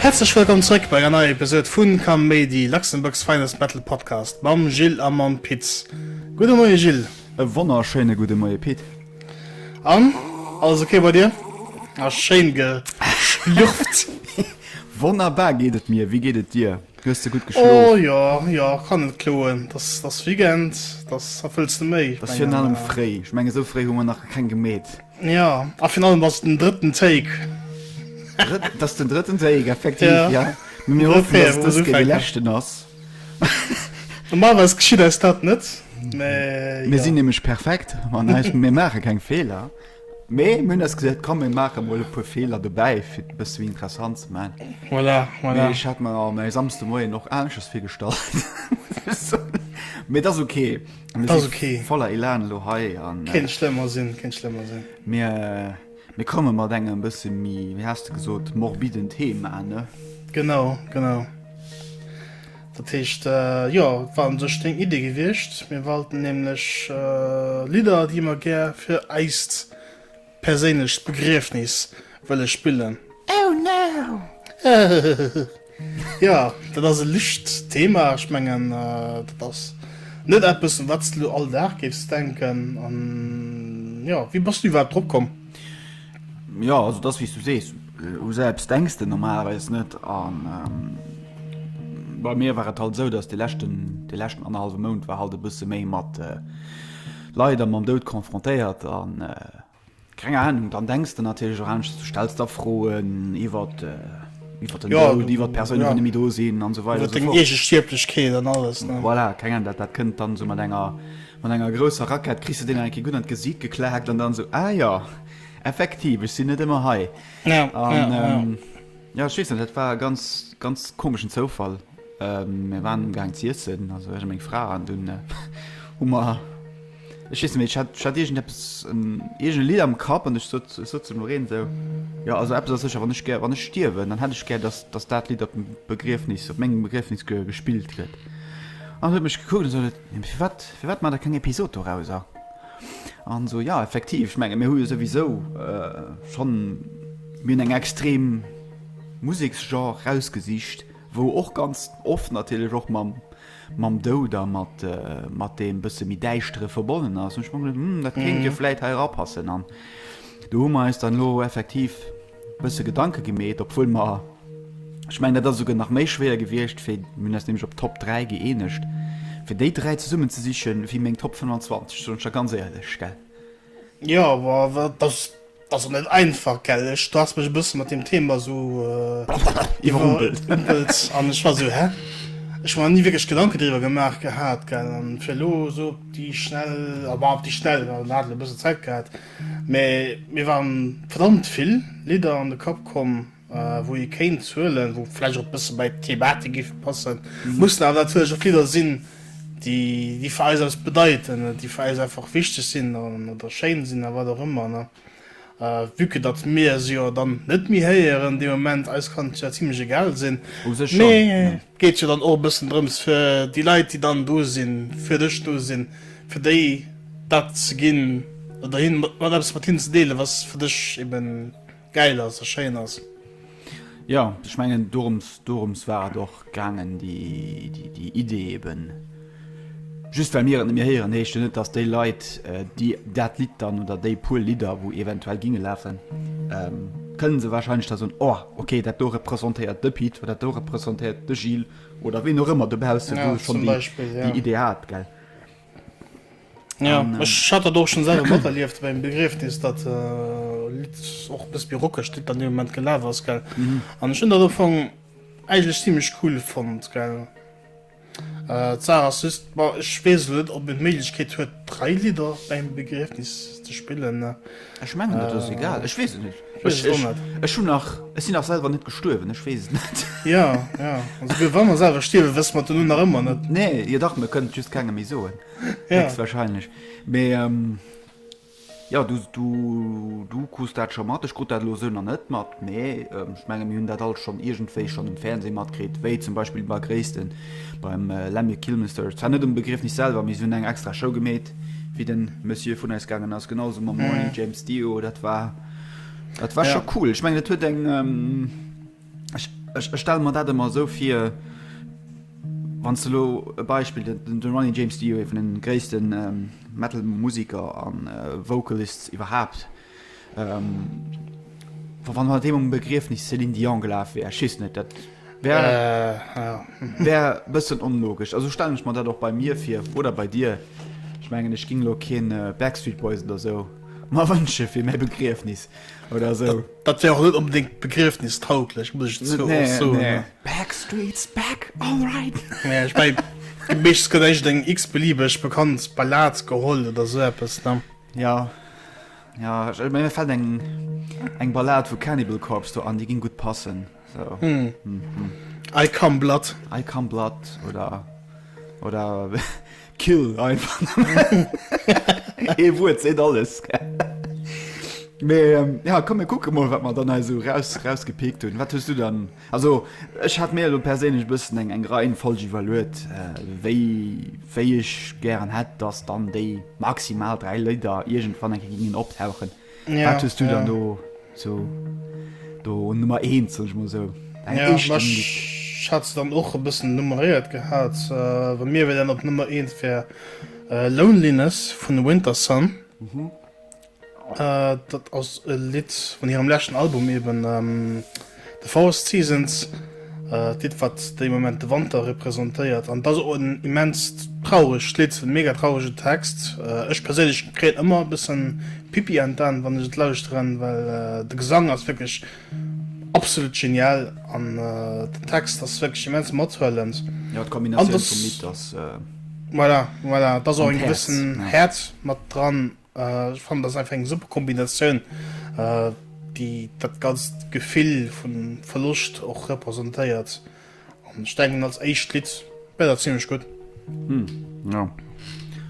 Häerzlech wëllkomm zréck bei enger neier Episode vun Kaméidi, Luxembourg's finest metal podcast mam Gilles a mam Pit. Gudde Moie Gilles. E wonnerschéine gudde Moie Pit. An, alles ok bei dir? A schéin geschlürft. Wonnerbar geet et mir, wéi geet et dir? Hues de gutt geschlof? Oh jo, jo, kann net kloen. Dass ass Weekend, dass wat wëlls de méi? Dass virun allem fréi, ech menge sou fréi hu mer nach keng gemeet. Jo, a virun allem ass et den drëtten Take. Dat ass den drëtten Take, effektiv, ja. Mee mir hoffen, dass dës Kéier dee leschten ass. Normalerweis geschitt eis dat net, mee jo. Mir sinn nämlech perfekt an eis, mir maache keng Feeler. Mee mir hunn eis gesot, komm mir maache mol e puer Feeler dobäi, fir et e bësse méi interessant ze maachen. Voilà, voilà. Mee ech hat mer mäi Samsdemoien och aneschters virgestallt, muss ech soen. Mee et ass ok. Mir si okay. voller Elan elo hei an Kéint schlëmmer sinn, kéint schlëmmer sinn. Mir, mir komme mat engem bësse méi, wéi has de gesot, morbiden Thema, ne? Genau, genau. Dat heescht, jo, et war un sech deng Idee gewiescht. Mir wollten nämlech Lidder, déi mer gär fir eist perséinlecht Begriefnis wëlle spillen. Oh no! Jo, dat ass e licht Thema. Ech mengen, dat ass net eppes, un wat s de elo all Dag géifs denken. An jo, wéi bass du iwwerhaapt drop komm? Jo, also et ass wéi s du sees, u sou eppes denks de normalerweis net. An bei mir war et halt esou, datt dee leschten, dee leschten annerhallwe Mount war halt e bësse méi mat leider mam Doud confrontéiert an Keng Ahnung, dann denks de natierlech och aneschters, du stells der Froen iwwert iwwert den Doud, iwwert d'Persounen, wou net méi do sinn an esou weider an esou fort. Iwwert deng eege Stierblechkeet an alles, ne? Voilà, keng Ahnung, dat dat kënnt dann esou mat enger mat enger grousser Rackett, kriss de deen nach eng Kéier gutt an d'Gesiit geklaakt an dann esou, ah jo, effektiv, ech sinn net ëmmer hei. Ja, ja, ja. Jo, ech weess net, dat war e ganz ganz komeschen Zoufall. Mir waren amgaang z'iessen, also ech a meng Fra, an dunn hu mer, Ech weess net méi, ech hat, ech hat iergendeppes, iergend e Lidd am Kapp an ech sot, ech sot zum Lorraine esou, jo also eppes ass sécher, wann ech gär, wann ech stierwen, dann hätt ech gär, dass, dass dat Lidd op dem Begriefnis, op mengem Begriefnis ge, gespillt gëtt. An huet mech gekuckt an sot, jo mee firwat, firwat maacht der keng Episod dorauser? An esou, jo effektiv, ech menge mir hu jo souwisou schonn, mir hunn eng extrem Museksgenre rausgesicht, wou och ganz oft natierlech och mam, mam Doud a mat mat deem bësse méi Däischtere verbonnen ass. Hunn ech mer geduecht, hm, dat kéint jo vläit hei erapassen. An do hu mer eis dann elo effektiv bësse Gedanke gemeet, obwuel mer, ech mengen, dat ass esouguer nach méi schwéier gewiescht, fir, mir hunn eis nämlech op Top 3 gëeenegt, fir déi 3 zesummen ze sichen, wéi meng Top 25, soen ech der ganz éierlech, gell. Jo, awer dat ass Ass och net einfach, gell? Ech, du has mech e bësse mat deem Thema sou iwwerrumpelt an ech war sou, hä? Ech hu mer ni wierklech Gedanken driwwer gemaach gehat, gell? An fir elo sou op déi schnell, a bon, op déi schnell, well mer haten e bëssen Zäit gehat, mä mir waren verdammt vill Lidder an de Kapp komm, wou ee kéint huelen, wou vläicht och e bësse bei d'Thematik géife passen, mussen awer natierlech och Lidder sinn, déi, déi fir eis eppes bedeiten, déi fir eis einfach wichteg sinn oder schéin sinn a wat och ëmmer, ne. Vue que datt mir se jo dann net méi héieren dee Moment, eis kann et jo zimlech egal sinn, U sech schonn, mee ja. et geet jo dann och e bëssen drëms fir déi Leit, déi dann do sinn, fir dech do sinn, fir déi dat ze ginn oder hin, mat eppes mat hinnen ze deelen, was fir dech eben Gäil ass a schéin ass. Jo, ech mengen dorëms, dorëms war et och gaangen, déi, déi, déi Idee eben. Just well mir et net méi héieren, heescht jo net, datt déi Leit, déi dat Lidd dann oder déi puer Lidder, wou eventuell ginge lafen, kënne se wahrscheinlech da soen, oh, okay, dat do representéiert de Pit oder dat do representéiert de Gilles oder ween och ëmmer dobausse Ja, wou schonn zum déi, Beispill, déi ja. Idee hat, gell. Ja, An, ech hat dat och schon selwer materlieft beim Begriefnis, dat Lidd och e bësse méi rockegt Lidd an deem Moment gelaf ass, gell. An ech hunn dat am Fong eigentlech zimmlech cool fonnt, gell. D'Saach ass just, bon, ech weess elo net, ob een d'Méiglechkeet huet, 3 Lidder beim Begriefnis ze spillen, ne. Ech mengen, dat ass egal. Ech weess et net. Ech weess et och net. Ech hunn nach, ech sinn nach selwer net gestuerwen, ech weess et net. Jo, jo. An souguer wa mer selwer stierwen, wësse mer et duerno nach ëmmer net. Nee, jo dach, mir kënnen et just kengem méi soen. Ja. Héchstwahrscheinlech. Mee jo, du, du, du krus dat scho mat. Ech krut dat elo esou nach net mat, mee ech menge mir hunn dat all schonn iergendwéi schonn um Fernseh matkritt, wéi zum Beispill bei Gréissten beim Lemmy Kilmister. Zwar net um Begriefnis selwer, mee se hunn eng extra Show gemeet, wéi den Monsieur vun eis gaangen ass. Genau esou mam Ronnie James Dio. Dat war, dat war Ja. scho cool. Ech mengen, dat huet eng, ech. Ech stelle mer dat ëmmer esou vir, wann s de elo e Beispill, den de Ronnie James Dio, ee vun den gréisste Metal Musiker an Vocalists iwwerhaapt, wa mat deem um Begriefnis Céline Dion gelaf wär, ech weess net, dat wär wär e bëssen onlogesch. Also stellen ech mer dat och bei mir vir oder bei dir. Ech mengen, ech ging elo keen Backstreet Boys oder esou mer wënsche fir mäi Begriefnis oder esou. Dat wär och net onbedéngt begriefnistauglech, muss ech dozou och soen. Nee, nee. Backstreet's back, alright! Nee, ech mengen, meeschtens gëtt éischter eng x-beliebeg bekannt Ballad geholl oder esou eppes, ne? Ja, ja, ech, mir fält eng, eng Ballad vu Cannibal Corpse do an, déi géing gutt passen, sou. I Come Blood. I Come Blood oder, oder Kill einfach nëmmen. Ee Wuert seet alles. Mee ja, komm mir kucke mol, wat mer dann hei esou raus, rausgepickt hunn. Wat hues du dann? Also ech hat mir elo perséinlech e bëssen eng, eng Reihenfolg iwwerluet, wéi, wéi ech gären hätt, dass dann déi maximal 3 Lidder iergendwann eng Kéier gingen optauchen. Ja, Wat hues du ja. dann do so do Nummer 1 soll ich mal so eng ja, ich hat se dann och e bëssen nummeréiert gehat äh, bei mir wär dann op Nummer 1 wär äh, Loneliness vun Wintersun mhm. äh, dat ass e Lidd vun hirem leschten Album eben ähm, The Forest Seasons, d'Lidd wat dee Moment de Wanter representéiert an et ass och en immens trauregt Lidd, en mega trauregen Text. Ech perséinlech kréien ëmmer e bëssen Pipi an d'Aen wann ech et lauschteren, well de Gesang ass wierklech absolut genial an den Text ass wierklech immens mathuelend. Jo, d'Kombinatioun vum Lidd ass. Voilà, voilà, et ass och en gewëssen Häerz mat dran. Ech fannen dat ass einfach eng super Kombinatioun déi dat ganzt Gefill vun Verloscht och representéiert an ech denken als éischt Lidd wär dat zimmlech gutt. Hm jo,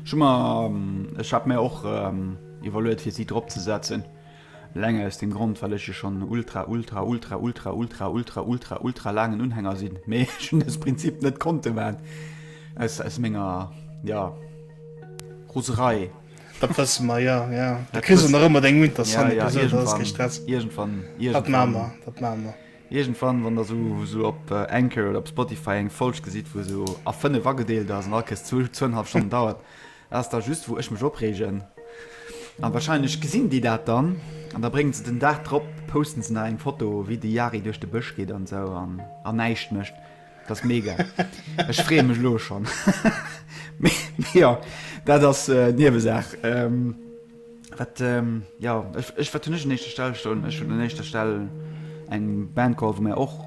ech hu mer, ech hat mir och iwwerluet fir si drop ze setzen, eleng aus dem Grond well ech jo schonn ultra ultra ultra ultra ultra ultra ultra ultra laangen Unhänger sinn, mee ech hunn aus Prinzip net konnte man aus aus menger jo Roserei. Dat wësse mer, jo, jo. Du kriss och nach ëmmer deng Winter Sun Episode, ja, dat ass kee Stress. Iergendwann, Dat maache mer, dat maache mer. Iergendwann, wann der sou, sou op Anchor oder op Spotify eng Folg gesitt, wou sou a 5 agedeelt ass an all Kéiers zwou, zwouenhalf Stonnen dauert, dat ass da just, wou ech mech opreegen. A wahrscheinlech gesinn déi dat dann an da bréngen se den Dag drop, posten se nach eng Foto, wéi de Yari duerch de Bësch geet an sou an, an näischt mécht. Dat ass mega. Ech freeë mech elo schonn. Mee jo, dat ass Niewesaach. Wat, jo, ech, wat hunn ech un éischter Stell stoen? Ech hunn un éischter Stell eng Band geholl, wou mir och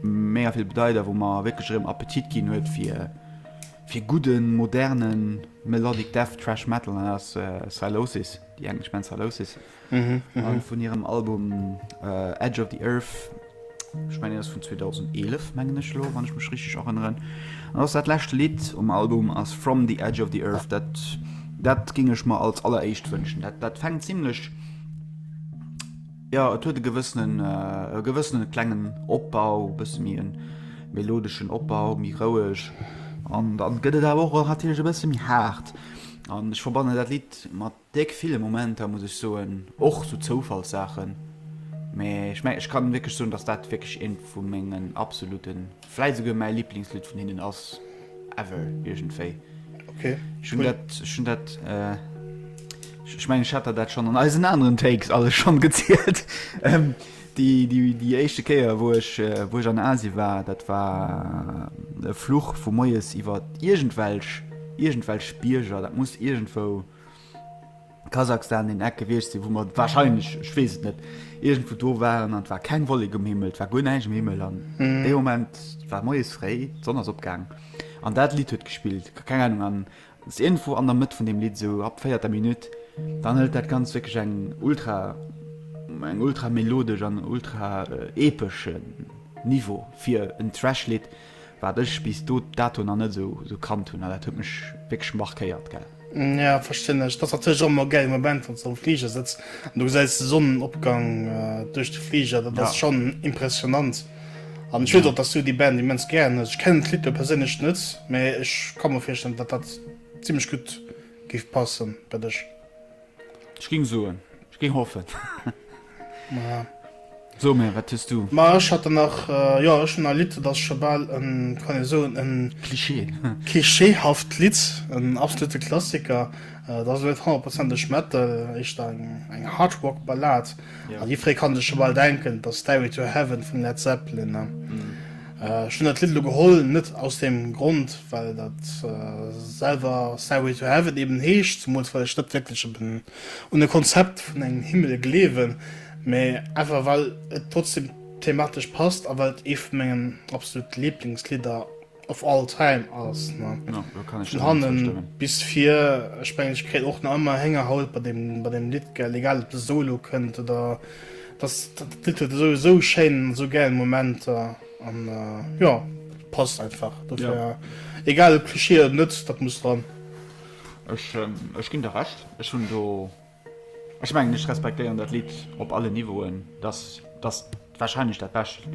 mega vill bedeit a wou mer wierklech erëm Appetit ginn huet fir, fir gudden, modernen Melodic Death Thrash Metal, an dat ass Sylosis, déi englesch Band Sylosis. An vun hirem Album Edge of the Earth, ech mengen deen ass vun 2011, mengen ech elo, wann ech mech richteg erënneren. An ass dat leschte Lidd um Album ass From the Edge of the Earth. Dat, dat géing ech mer als alleréischt wënschen. Dat, dat fänkt zimlech, jo, et huet e gewëssenen, e gewëssene klengen Opbau, e bësse méi e melodeschen Opbau, méi roueg. An dann gëtt et awer och natierlech e bësse méi haart. An ech verbannen dat Lidd mat Déck ville Momenter muss ech soen, och sou Zoufallssaachen, mee ech mengen ech kann wierklech soen, dass dat wierklech eent vu mengen absoluten, vläit esouguer mäi Liblingslidd vun hinnen ass ever iergendwéi. Okay, Ech hunn dat, ech hunn dat, ech mengen ech hat der dat schonn an eisen aneren Takes alles schonn gezielt, déi déi déi éischte Kéier wou ech wou ech an Asien war, dat war e Fluch vu moies iwwer iergendwelch iergendwelch Bierger, dat muss iergendwou Kasachstan deen Eck gewiescht sinn, wou mer wahrscheinlech, ech weess et net, iergendwou do waren an et war keng Wollek um Himmel, et war guer näischt um Himmel an dee Moment, et war moies fréi, d'Sonn ass opgaang an dat Lidd huet gespillt, keng Ahnung, an et ass iergendwou an der Mëtt vun deem Lidd, esou ab véierter Minutt, dann hëlt dat Ganzt wierklech eng ultra, eng ultra melodesch an ultra epeschen Niveau fir en Thrash-Lidd. Wat ech bis do dato nach net esou kannt hunn, an dat huet mech wierklech markéiert, gell. Ja, verstinn ech. Dat ass natierlech och ëmmer e gäile Moment, wann s de am Fliger sëtz an du gesäis de Sonnenopgang duerch de Fliger. Dat ass schonn impressionant. An ech weess och, dass du déi Band immens gären hues. Ech kennen d'Lidd jo perséinlech net, mä ech ka mer virstellen, datt dat zimmlech gutt géif passen bei dech. Ech géing soen, ech géing hoffen. Ja. So mir, wat hues du? Ma ech hat dann nach, jo, ech hunn e Lidd, dat ass scho bal en, kann ee soen, en Klischee. Klischeehaft Lidd, en absolute Klassiker. Dat ass elo net honnertprozenteg Metal, éischter eng, eng Hard-Rock-Ballad. A jiddweree kann sech scho bal denken, et ass Stairway to Heaven vun Led Zeppelin. Ech hunn dat Lidd elo geholl, net aus deem Grond, well dat selwer Stairway to Heaven eben heescht, zemools well ech net wierklech un e Konzept vun engem Himmel gleewen, Mee einfach well et trotzdem thematesch passt a well et ee vu mengen absolut Lieblingslidder of all time ass ne. Ja, do kann ech Vun hannen bis vir, ech mengen ech kréien och nach ëmmer Héngerhaut bei deem bei deem Lidd gell, egal ob de Solo kënnt oder dass dat Lidd huet esou esou schéin esou gäil Momenter an jo passt einfach dofir ja. Egal ob Klischee oder net, dat muss dran. Ech ech ginn der Recht, ech hunn do Ech mengen ech respektéieren dat Lidd op allen Niveauen, dass dass wahrscheinlech dat bescht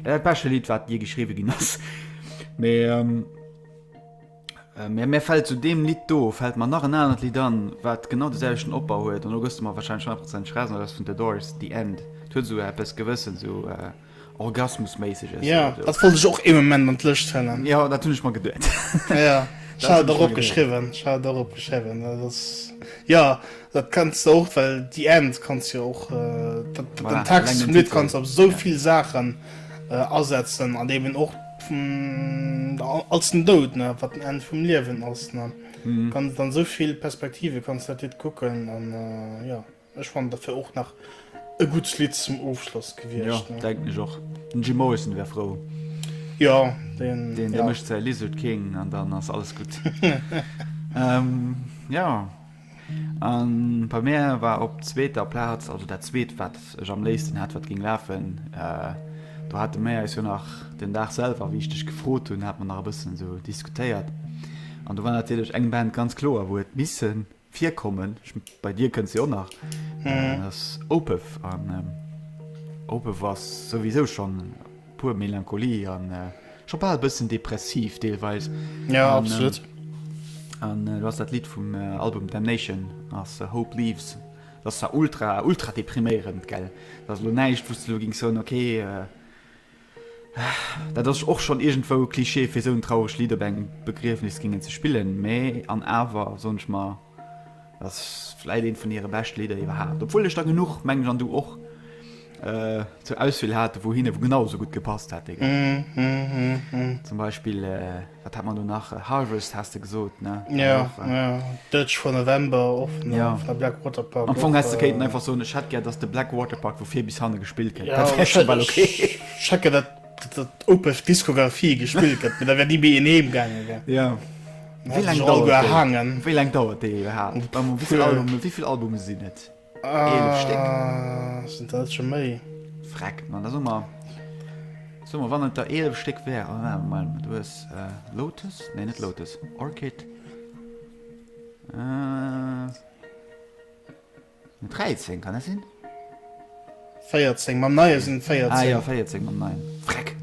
ja dat beschte Lidd wat je geschriwwe ginn ass. Mee ähm, äh, mir mir fält zu deem Lidd do fält mer nach en anert Lidd an, wat genau de selwechten Opbau huet an do gëss de mer wahrscheinlech 100% Recht, an dat ass vun The Doors, The End. Et huet esou eppes gewëssen esou äh, Orgasmusméisseges. Ja, dat wollt ech och ee Moment an d'Lëscht hëllen. Ja, dat hunn ech mer geduet. Ja, ech hat et och opgeschriwwen. Ech hat et och opgeschriwwen. Dat ass, ja, dat kanns de och, well The End kanns jo och, dat, den Text vum Lidd kanns de op esou vill Saachen asetzen an eben och vum, als den Doud, ne, wat den Enn vum Liewen ass, ne. Kanns an esou vill Perspektive kanns dat Lidd kucken an, jo. Ech fannen dat wär och nach e gutt Lidd zum Ofschloss gewiescht. Jo, denken ech och. Den Jim Morrison wär frou. Jo, deen, deen ja. mécht säi Lizard King an dann ass alles gutt. Jo, an bei mär war op zweeter Plaz, also dat zweet wat ech am léifsten hat, wat géing lafen, do hate mär eis jo nach den Dag selwer, wéi ech dech gefrot hunn, hate mer nach e bëssen esou diskutéiert an do war natierlech eng Band ganz kloer, wou et missen Virkommen, bei dir kënnt se och nach, dat ass Opeth. An Opeth ass souwisou schonn pur Melancholie an scho bal e bëssen depressiv deelweis. Ja, absolut. An do ass dat Lidd vum Album Damnation ass Hope Leaves. Dat ass zwar ultra, ultra depriméierend, gell. Dat ass elo näischt, wou s de elo géings soen, okay, Dat ass och schonn iergendwou e Klischee, fir esou en trauregt Lidd op engem Begriefnis gingen ze spillen, mä an awer soen ech mer, dat ass vläit eent vun hire beschte Lidder iwwerhaapt, obwuel ech der genuch, mengen ech, an du och, zur Auswiel hate wou hinne genau esou gutt gepasst hätte, gell? Zum Beispill, wat hat mer do nach, Harvest has de gesot, ne? Jo, jo, Dirge for November och vun der Blackwater Park. Am Fong häss de kéinten einfach soen, ech hätt gär, dass de Blackwater Park vu vir bis hanne gespillt gëtt. Dat wär scho bal ok. Ech hätt gär, dat dat Opeth Diskografie gespillt gëtt, mee da wär ni méi een heem gaangen, gell? Jo. Wéi laang dauert déi? Wéi laang dauert déi iwwerhaapt? Wéi vill Albume, wéi vill Albume sinn et? 11 Stéck. Sinn dat net scho méi? Freck, man, da soe mer, soe mer, wann et der 11 Stéck wären, Moment, du hues Lotus, nee, net Lotus, Orchid, 13, kann dat sinn? 14, mam neie sinn et 14. Ah jo, 14 mam neien. Freck!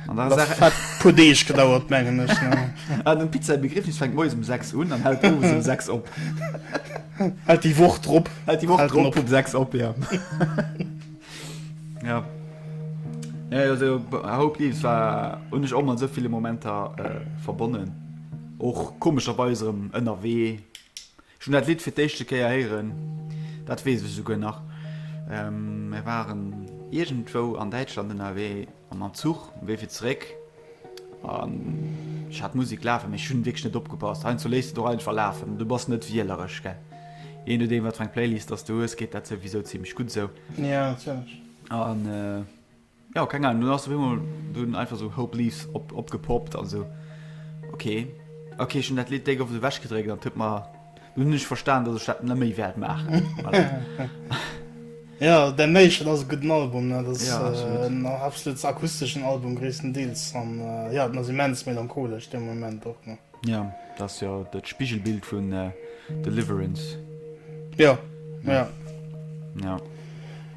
An da Dat hat puer Deeg gedauert, mengen ech. Ah, dem Pit säi Begriefnis fänkt moies um 6 un an hält owes um 6 op. Hält déi Woch drop. Hält déi Woch drop um 6 op, ja. Ja. Ja, also Hope Leaves war hunn ech och mat esou ville Momenter verbonnen. Och komescherweis erëm ënnerwee. Ech hunn dat Lidd fir d'éischte Kéier héieren, dat weess ech esouguer nach. Mir waren iergendwou an Däitschland ënnerwee a mam Zuch um Wee fir zeréck an ech hat d'Musek lafen, mee ech hunn wierklech net opgepasst. Heiansdo léiss de et och einfach lafen, du bass net wieleresch, gell. Jee nodeem wat fir eng Playlist dass du hues, geet dat souwisou zimmlech gutt esou. Jo, natierlech. An Jo, keng Ahnung, dunn ass op eemol dunn einfach sou Hope Leaves op, opgepoppt an sou, ok, ok, ech hunn dat Lidd déck oft ewech gedréckt an et huet mer, dunn hunn ech verstan, datt ech dat net méi wäert maachen. Voilà. Jo, Damnation ass e gudden Album, ne, dat ass Ja, absolut. en absolut akusteschen Album gréisstendeels an jo, den ass immens melancholesch dee Moment och, ne. Jo, dat ass jo dat Spigelbild vun Deliverance. Jo, jo. Ja.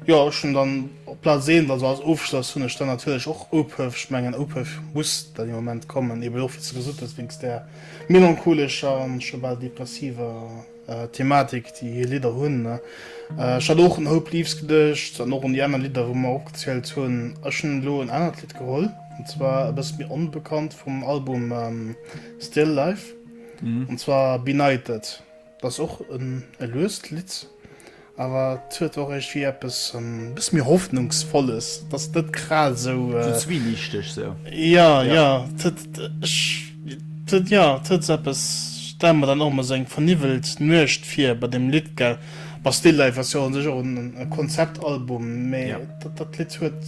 Jo, ech hunn dann op Plaz 1, also als Ofschloss hunn ech dann natierlech och Opeth. Ech mengen Opeth muss dann dee Moment kommen, eben och wéi s de gesot hues, wéinst där melancholescher an scho bal depressiver. Thematik, déi hir Lidder hunn. Ech hat och un Hope Leaves geduecht an och un déi aner Lidder, wou mer opgezielt hunn. Ech hunn elo en anert Lidd geholl, an zwar e bësse méi onbekannt vum Album Still Life, an zwar Benighted. Dat ass och en e luest Lidd, awer et huet och iergendwéi eppes e bësse méi Hoffnungsvolles. Et ass net grad esou. Sou zwieliichteg sou. Jo, jo, et huet, ech, et huet, jo, et huet esou eppes, ech stelle mer dann och ëmmer esou eng verniwwelt Nuecht vir bei deem Lidd, gell. Bon, Still Life ass jo u sech och en Konzeptalbum, mee dat, dat Lidd huet,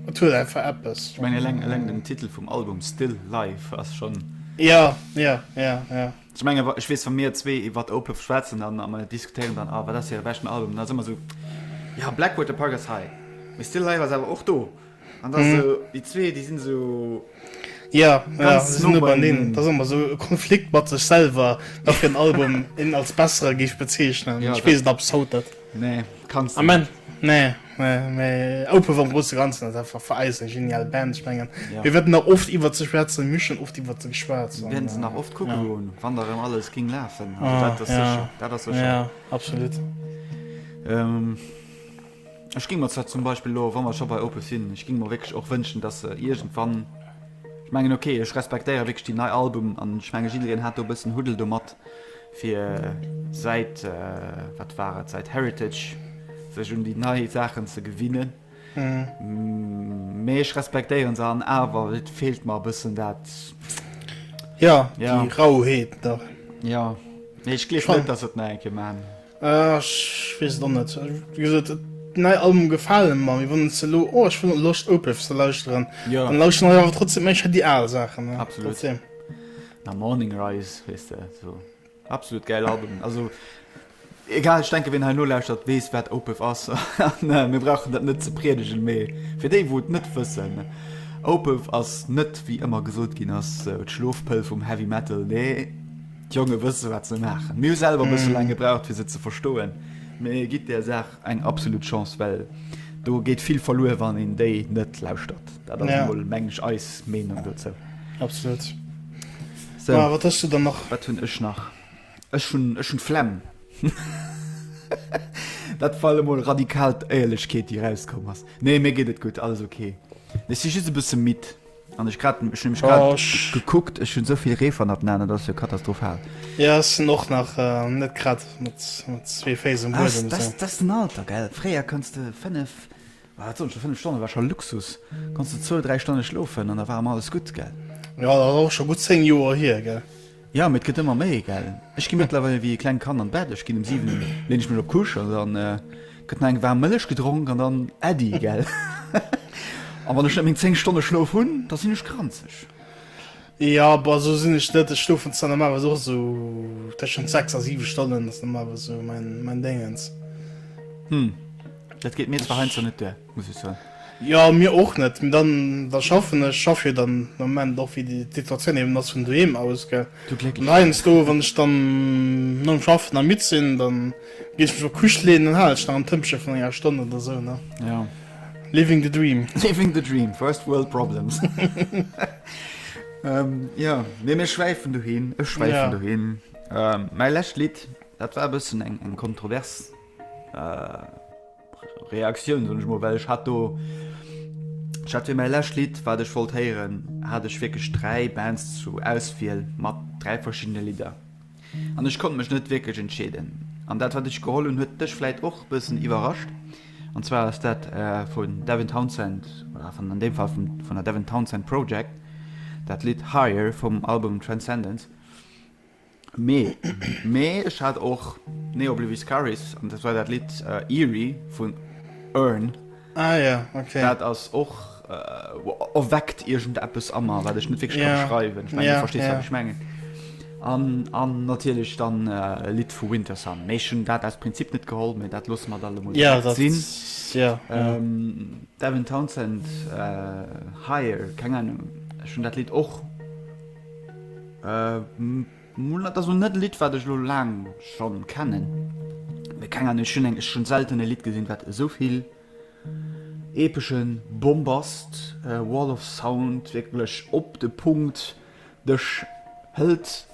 et huet einfach eppes. Ech mengen eleng, eleng den Titel vum Album Still Life ass schonn. Jo, jo, jo, jo. Ech mengen, ech weess, wa mir zwee iwwert Opeth schwätzen an a mer diskutéieren dann, ah, wat ass hire beschten Album, dann ass ëmmer esou, ja, Blackwater Park ass hei, mee Still Alive ass awer och do. An da esou, déi zwee, déi sinn esou Ja, ja, ganz se sinn no no beieneen. Dat ass ëmmer esou e Konflikt mat sech selwer, wat fir en Album een als bessere géif bezeechnen. Ech weess et ab bis haut net. Nee, kanns de net. Nee, nee, mee Opeth am grousse Ganzen ass einfach fir eis eng genial Band. Ech mengen, ja. mir wäerten nach oft iwwert se schwätzen, mir hu schonn oft iwwert se geschwat. Mir wäerten se nach oft kucke ja. goen, wann da rëm alles ging lafen. Also, ah, dat ass ja. sécher. Dat ass sécher. Ja, absolut. Ähm, ech ging mer zwar zum Beispill lo, wa mer scho bei Opeth sinn, ech ging mer wierklech och wënschen, dass se iergendwann, ech mengen, okay, ech respektéiere wierklech déi nei Album an ech menge jiddereen hat do e bëssen Huddel domat, fir säit, wat war et, säit Heritage sech un déi nei Saachen ze gewinnen. Mee ech respektéieren se an awer et feelt mer e bëssen dat. Ja, déi Rauheet nach. Ja, mee ech gleef net, dass se et nach eng Kéier maachen. Ech weess et och net. Wéi gesot, déi nei Albume gefale mer, mee wann s de elo, oh ech hunn Loscht Opeth ze lauschteren, dann lauschteren ech awer trotzdem éischter déi al Saachen. Absolut. Trotzdem. Na Morning Rise, weess de, sou absolut gäil Album. Also egal, ech denke wien hei nolauschtert weess wat Opeth ass an mir brauchen dat net ze priedegen, mee fir déi wou et net wëssen, Opeth ass net wéi ëmmer gesot ginn ass d'Schlofpëll vum Heavy Metal, nee d'Jonge wësse wat se maachen. Mir hu selwer e bësse laang gebraucht fir se ze verstoen, mee gitt där Saach eng absolut Chance, well do geet vill verluer wann een déi net lauschtert. Dat ass emol meng ech eis Meenung dozou. Absolut. So, Ma wat hues du dann nach? Wat hunn ech nach? Ech hunn ech hunn d'Flemm. Dat war emol radikal d'Éierlechkeet déi erauskomm ass. Nee, mir geet et gutt, alles ok. Ech si just e bësse midd an ech grad ech hunn nämlech grad oh, gekuckt, ech hunn esou vill Reef an der Aen, dat ass jo katastrophal. Ja, ech sinn och nach äh, net grad mat, mat zwee Féiss um Buedem. Das, das ass den Alter, gell? Fréier konns de 5 Wat soen ech, 5 Stonne war scho Luxus. Konns de zwou, dräi Stonne schlofen an da war ëmmer alles gutt, gell? Jo, dat ass och scho gutt 10 Joer hier, gell? Jo, mee et gëtt ëmmer méi, gell? Ech gi mëttlerweil wéi e klengt Kand an d'Bett. Ech ginn um 7, leen ech mech op d'Couche an dann gëtt nach eng waarm Mëllech gedronk an dann Äddi, gell? An wann ech net meng 10 Stonne Schlof hunn, da sinn ech granzeg. Jo, bon, esou sinn ech net. Ech schlofen zwar normalerweis och esou tëschent 6 a 7 Stonnen, ass normalerweis esou mäin, mäin Déngens. Hm. Dat geet mir zwar heiansdo net duer, muss ech soen. Jo, mir och net. Mee dann, da schaffen ech, schaff jo dann de Moment och, wéi déi Situatioun eben ass, vun doheem aus, gell. Du Glécklechen. An heiansdo, wann ech dann nom Schaffen nach midd sinn, dann ginn ech mech op d'Couche leeën, dann halen ech nach en Tëmpche vun enger Stonn oder esou, ne. Jo. Living the dream. Living the dream, first world problems. Jo, mee mir schwäifen dohin, ech schwäifen dohin. Mäi lescht Lidd, dat war e bëssen eng kontrovers Reaktioun soen ech mol, well ech hat do, ech hat fir mäi lescht Lidd wat ech wollt héieren, hat ech wierklech 3 Bands zu Auswiel mat 3 verschiddene Lidder an ech konnt mech net wierklech entscheeden. An dat wat ech geholl hunn huet dech vläit och bëssen iwwerrascht an zwar ass dat vun Devin Townsend oder vun an deem Fall vun der Devin Townsend Project dat Lidd Higher vum Album Transcendence. Mee, mee ech hat och Ne Obliviscaris an dat war dat Lidd Eerie vun Urn. Ah ja, okay. Dat ass och, erweckt iergendeppes a mer, wat ech net wierklech ka beschreiwen. Ech mengen, du verstees, wat ech mengen. An, an natierlech dann e Lidd vu Wintersun. Mee ech hunn dat aus Prinzip net geholl, mee dat loosse mer da lo mol direkt sinn. Ja, dat, ja. Devin Townsend, Higher, keng Ahnung, ech hunn dat Lidd och. Dat ass lo net e Lidd wat ech lo laang schonn kennen, mee keng Ahnung, ech hunn eng, ech hunn selten e Lidd gesinn wat esou vill epeschen Bombast, Wall of Sound, wierklech op de Punkt dech hëlt,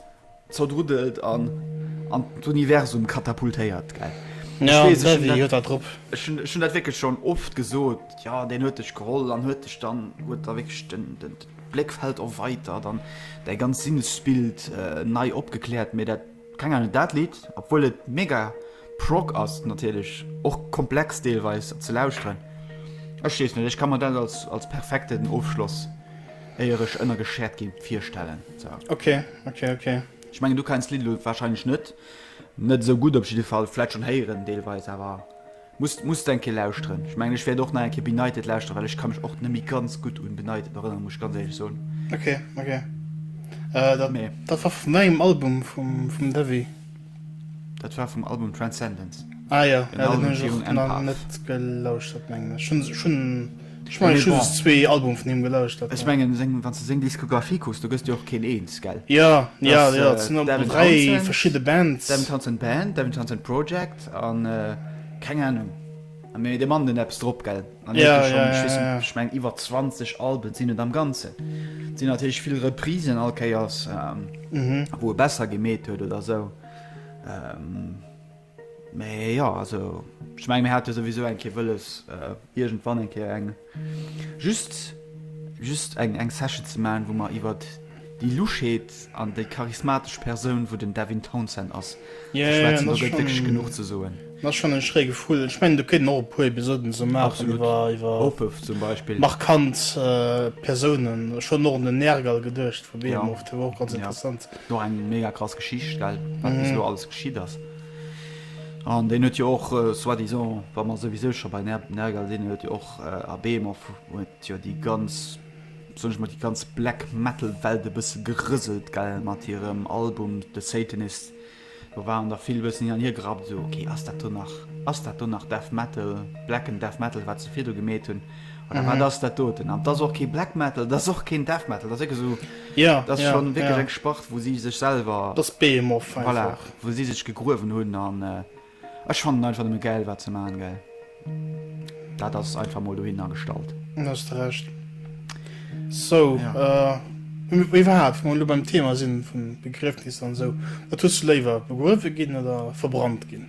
zerdruddelt an. an d'Universum katapultéiert, gell. Ja, ech weess, ech hunn dat, drop. Ech hunn, ech hunn dat wierklech schonn oft gesot, jo, deen huet dech geholl an huet dech dann, huet da wierklech den, den, d'Bléckfeld erweitert an däi ganz Sinnesbild nei opgekläert, mee dat, keng Ahnung, dat Lidd, obwuel et mega Prog ass natierlech, och komplex deelweis ze lauschteren, ech weess net, ech ka mer dat als, als perfekten Ofschloss, éier ech ënnergeschäert ginn, virstellen. Sou. Ok, ok, ok. Ech mengen du kenns d'Lidd elo wahrscheinlech net, net esou gutt op jidde Fall, vläit schonn héieren deelweis, awer muss muss de eng Kéier lauschteren. Ech mengen ech wäert och nach eng Kéier Benighted lauschteren, well ech ka mech och net méi ganz gutt un Benighted erënneren, muss ech ganz éierlech soen. Ok, ok. Äh, dat, Mee. dat war vun wéi engem Album vum, vum Devi? Dat war vum Album Transcendence. Ah jo, Den ja, den Album hunn ech virun och nach Empath. net gelauschtert, mengen ech. Ech hunn, ech hunn, ech Ja, mengen mee ech hu bon. just zwee Albume vun him gelauschtert, Ech ja. mengen, seng, wann s de seng Diskografie kucks, do gëss de och keen eens, gell? Jo, Dat jo, ass jo, et sinn och Devin dräi Townsend, verschidde Bands. Devin Townsend Band, Devin Townsend Project an keng Ahnung. Mee de Mann, den huet eppes drop, gell? An huet Ja, jo schonn, ja, ech ja, weess net, ja. ech mengen iwwer 20 Alben sinn et am Ganzen. Et sinn natierlech vill Reprisen all Kéiers, wou e besser gemeet huet oder esou. Mee jo, also ech menge mir hate souwisou eng Kéier wëlles, iergendwann eng Kéier eng just just eng eng Session ze maachen, wou mer iwwer déi Luschheet an déi charismatesch Persoun, wou den Devin Townsend ass, ze yeah, schwätzen. Do gëtt wierklech genuch ze soen. Dat ass schonn eng schréi Gefull. Ech mengen, do kéint een och e puer Episoden esou maachen iwwer iwwer Opeth zum Beispill. Markant Persounen. Ech hunn och un den Nergal geduecht vu Behemoth, dee war och ganz interessant. Och eng mega krass Geschicht, gell, wat bis elo alles geschitt ass. An deen huet jo och soi-disant, wa mer souwisou scho bei Nergal sinn, huet jo och a Behemoth huet jo déi ganz, soen ech mol, déi ganz Black Metal Welt e bësse gerëselt, gell, mat hirem Album The Satanist. Do waren der vill e bëssen hin an hier gerappt, esou, ok, ass dat do nach, ass dat do nach Death Metal, Black and Death Metal, wat se virdu gemeet hunn, oder wat ass dat doten? An 't ass och kee Black Metal, 't ass och keen Death Metal, 't ass wierklech esou, Ja, 't ass ja, schonn wierklech ja. eng Spart, wou si sech selwer, 't ass Behemoth voilà, einfach. wou si sech gegruewen hunn. An ech fannen einfach nëmme gäil, wat se maachen, gell. Dat ass einfach mol dohinner gestallt. Do hues de Recht. Sou, iwwerhaapt, wa mer elo beim Thema sinn vun Begriefnisser an esou, wat hues du léiwer, begruewe ginn oder verbrannt ginn?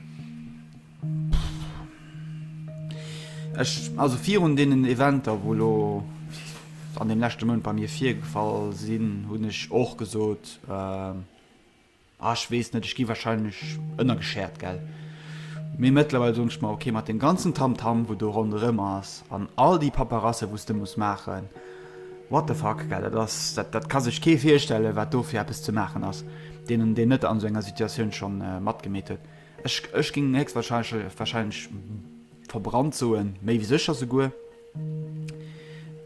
Ech, also virun deenen Eventer, wou elo an deem leschte Mount bei mir virgefall sinn, hunn ech och gesot, Ah, ech weess net, ech gi wahrscheinlech ënnergeschäert, gell? Mee mëttlerweil soen ech mer, ok, mat deem ganzen Tamtam, wou do ronderëm ass, an all déi Paperasse, wou s de muss maachen, what the fuck, gell? Dat ass, dat, dat ka sech kee virstellen, wat do fir eppes ze maachen ass, deen, deen net an esou enger Situatioun schonn matgemeet huet. Ech, ech géing héchstwahrscheinlech, wahrscheinlech verbrannt soen, méi wéi sécher souguer.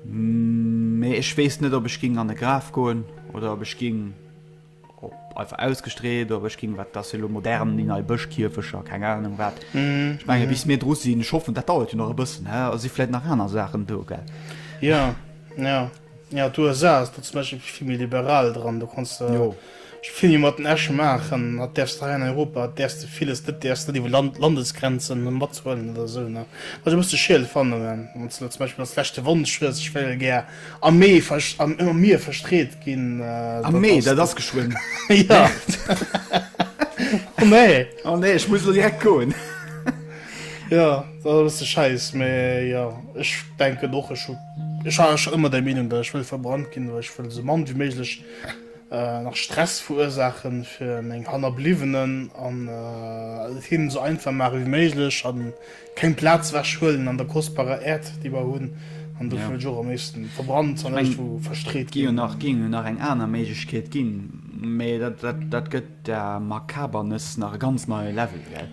Mee ech weess net, ob ech géing an e Graf goen oder ob ech géing. Op einfach ausgestreet oder ech ging wat ass jo lo modern déi nei Bëschkierfecher keng Ahnung wat. Ech menge bis mir dru sinn, ech hoffen dat dauert jo nach e bëssen hä, si vläit nach aner Saachen do gell. Jo, jo, jo d'USA ass do zum Beispill vill méi liberal dran, do kanns de Jo. vill méi mat den Äsche maachen, dat däerfs de hei an Europa däerfs de villes net, däerfs net iwwer Land Landesgrenzen mathuelen oder esou ne. Wat ech e bësse schiel fannen, wann s de lo zum Beispill als leschte Wonsch hues, ech wéll gär Am Mee am Mier verstreet ginn. Am Mee, dat ass geschwënn. Jo. Oh nee. Oh nee, ech muss elo direkt goen. Jo, dat ass e bësse schäiss, mee jo, ech denken och, ech hu, ech war scho ëmmer der Meenung, datt ech wëll verbrannt ginn, well ech wëll esou mann wéi méiglech nach Stress verursaachen fir meng Hannerbliwwenen an et hinnen esou einfach maache wéi méiglech an Keng Plaz wech huelen an der kostbarer Äerd déi mer hunn, an dofir wëll ech och am léifsten verbrannt an iergendwou verstreet ginn. Et géing jo nach eng aner Méiglechkeet ginn, mee dat gëtt der Makaberness nach e ganz neie Level, gell?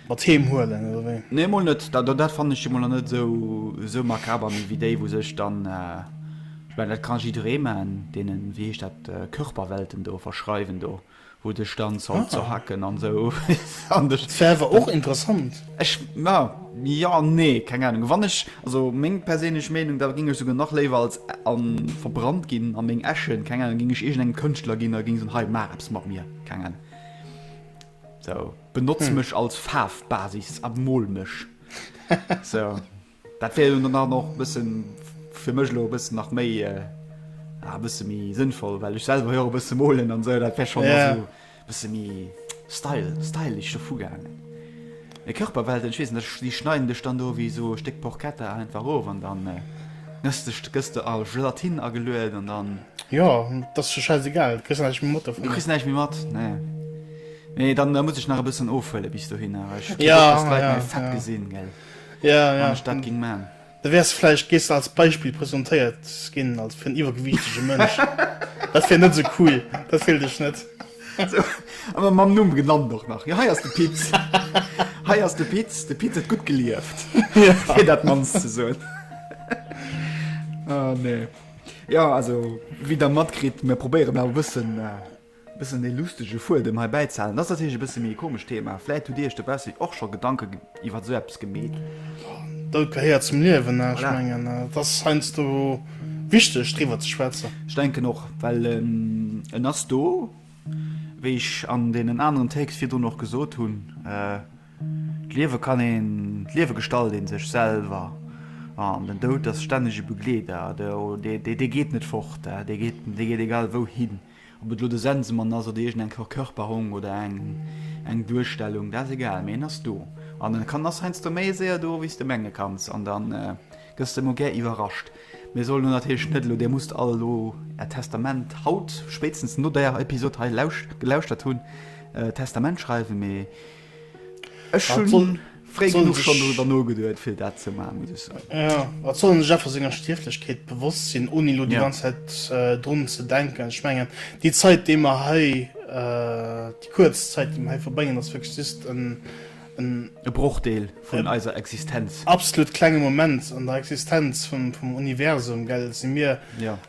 Mat heem huelen, oder wéi? Nee, mol net. Dat fannen ech jo mol nach net esou makaber, mee wéi déi, wou sech dann, ech mengen, dat ka jidderee maachen, deenen, wéi heescht dat, Körperwelten do verschreiwen do. Wou dech dann soll zerhacken an sou an dech. Dat wär awer och interessant. Ech, ma, jo, nee, keng Ahnung. Wann ech, also meng perséinlech Meenung, da géing ech souguer nach léiwer als an verbrannt ginn a meng Äschen, keng Ahnung, géing ech iergendengem Kënschtler ginn a géing soen, hei, maach eppes mat mir, keng Ahnung. Sou, benotz mech als Faarfbasis a mol mech. Sou. Dat wär jo dann och e bëssen, fir mech elo e bëssen nach méi, ja, e bësse méi sënnvoll, well ech selwer jo och e bësse molen an esou, dat wär schonn Ja. esou e bësse méi. Style, stylish dovu gaangen. Mee Körperwelten, ech weess net, déi schneiden dech dann do wéi esou e Stéck Porchetta einfach of an dann gëss de, gëss de a Gelatine ageluet an dann. Jo, dat ass jo schäisegal, du kriss näischt méi mat dovun. Du kriss näischt méi mat, nee. Mee dann muss ech nach e bëssen ofhuele bis dohinner, well ech hu kee Bock, dass d'Leit mäi Fett gesinn, gell, wann ech dat géing man. Da wäers vläicht géifs de als Beispill presentéiert ginn als fir en iwwergewiichtege Mënsch. Dat wier net esou cool, dat wéilt ech net. Sou, awer mam Numm genannt och nach. Jo, hei ass de Pit. Hei ass de Pit. De Pit huet gutt gelieft. Fir dat mannst ze soen. Ah, nee. Jo, also, wéi der matkritt, mir probéieren awer e bëssen, Bëssen dee lustege Fuedem hei bäizehalen. Dat ass natierlech e bësse méi e komescht Thema. Vläit hutt Dir Iech dobausse och scho Gedanke iwwer esou eppes gemeet. Doud gehéiert zum Liewen. Ech mengen, et ass heiansdo wichteg, driwwer ze schwätzen. Ech denken och, well en ass do, wéi ech an deenen aneren Takes virdrun och gesot hunn. D'Liewe kann een, d'Liewe gestalt ee sech selwer an den Doud ass stänneg e Begleeder. Dee geet net fort, dee geet egal wouhin. Ob et elo de Sensemann ass oder iergend eng Verkörperung oder eng eng Duerstellung, dat ass egal, mee en ass do. An en kann ass heiansdo méi séier do, wéi s de menge kanns. An da gëss de emol gär iwwerrascht. Mir sollen elo natierlech net elo, Dir musst all elo Äert Testament haut, spéitstens no där Episod hei gelauschtert hunn, Testament schreiwen, mee Ech hunn fréi genuch schonn doriwwer nogeduet, fir dat ze maachen, muss ech soen. Jo, et soll een sech einfach senger Stierflechkeet bewosst sinn, ouni elo déi ganz Zäit drun ze denken. Ech mengen, déi Zait, déi mer hei, déi kuerz Zäit, déi mer hei verbréngen, ass wierklech just en. E Brochdeel vun eiser Existenz. Absolut klenge Moment an der Existenz vum Universum, gell, si mir,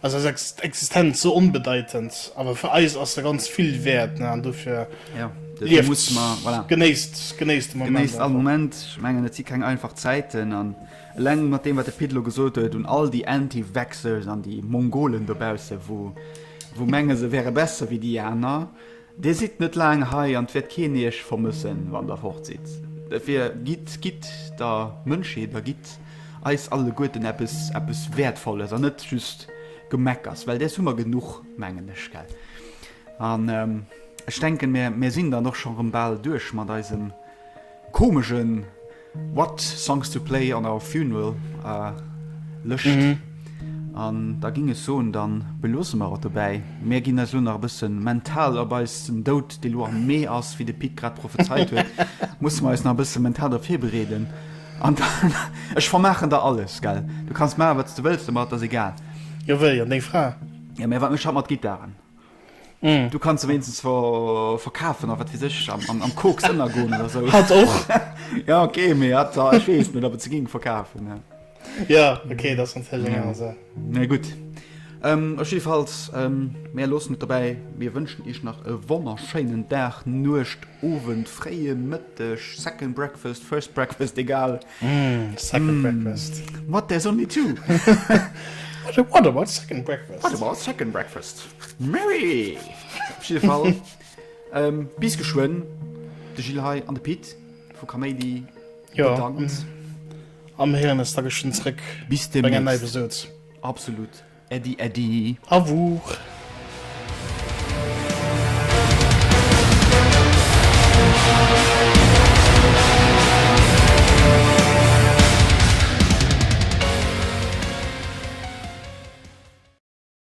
ass eis Existenz sou onbedeitend, awer fir eis ass se ganz vill wäert, ne, an dofir. Lieft, muss mer, voilà. Genéisst, genéisst de Moment. Genéisst all Moment. Ech mengen, et si keng einfach Zäiten. An eleng mat deem, wat de Pit elo gesot huet, un all déi Anti-Vaxxers an déi Mongolen dobausse, wou, wou menge se wäre besser wéi déi aner, Dir sidd net laang hei an 't wäert keen Iech vermëssen, wann Der fort sidd. Dofir gitt, gitt der Mënschheet a gitt eis alleguerten eppes, eppes Wäertvolles an net just Gemeckers, well däers hu mer genuch, mengen ech, gell. An ech denken, mir, mir sinn dann och scho rëm bal duerch mat eisem komegen What songs to play on our funeral Lëscht. An da ging ech soen, da beloosse mer et dobäi. Mir ginn eis elo nach e bësse mental op eisen Doud, dee lo am Mee ass, wéi de Pit grad prophezeit huet, musse mer eis nach e bësse mental drop virbereeden. An dann, ech vermaachen der alles, gell? Du kanns maachen, wat s de wëlls domat, ass egal. Jo, wéi? An deng Fra? Jo, mä wat mécht hatt mat Gittaren? Mm. Du kanns se wéinstens ver verkafen a wat weess ech, am, am, am Koks ënnergoen oder sou. Hatt och. Ja, okay, mee hatt, ech weess net, ob et se ging verkafen. Ja, Ja, okay, dat ass natierlech eng aner Saach. Na gutt. Ähm, op jiddefalls, ähm, mär loossen et dobäi. Mir wënschen iech nach e wonnerschéinen Dag, Nuecht, Owend, fréie Mëtteg, Second Breakfast, First Breakfast, egal. Mm, second mm. breakfast. What, there's only two. what, what about second breakfast? What about second breakfast? Mary! Op jidde Fall, ähm, bis geschwënn. De Gilles hei an de Pit vu Kaméidi ja, bedankt. Am héieren es da geschwënn zréck. Bis demnächst. Absolut. Äddi, äddi. Awuch.